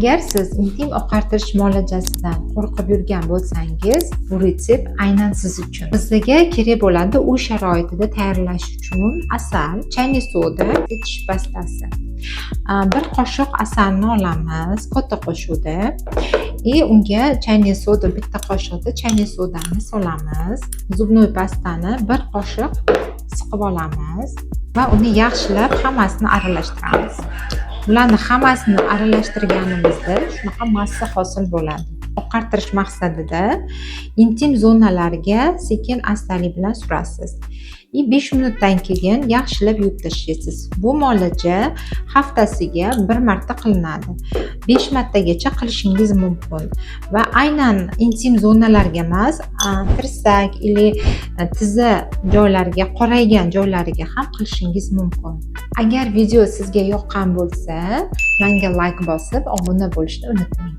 Agar siz intim oqartirish muolajasidan qo'rqib yurgan bo'lsangiz, bu retsept aynan siz uchun. Bizga kerak bo'ladi uy sharoitida tayyorlash uchun asal, чайный soda, tish pastasi. Bir qoshiq asalni olamiz katta qoshiqda и unga чайный soda, bitta qoshiqda чайный sodani solamiz. Зубной pastani bir qoshiq siqib olamiz va uni yaxshilab hammasini aralashtiramiz. Bularni hammasini aralashtirganimizda shunaqa massa hosil bo'ladi. Oqartirish maqsadida intim zonalarga sekin, astalik bilan surasiz и 5 minutdan keyin yaxshilab yuvib tashlaysiz. Bu muolaja haftasiga bir marta qilinadi, 5 martagacha qilishingiz mumkin va aynan intim zonalarga emas, tirsak или tizza joylariga, qoraygan joylariga ham qilishingiz mumkin. Agar video sizga yoqqan bo'lsa, menga layk bosib, obuna bo'lishni unutmang.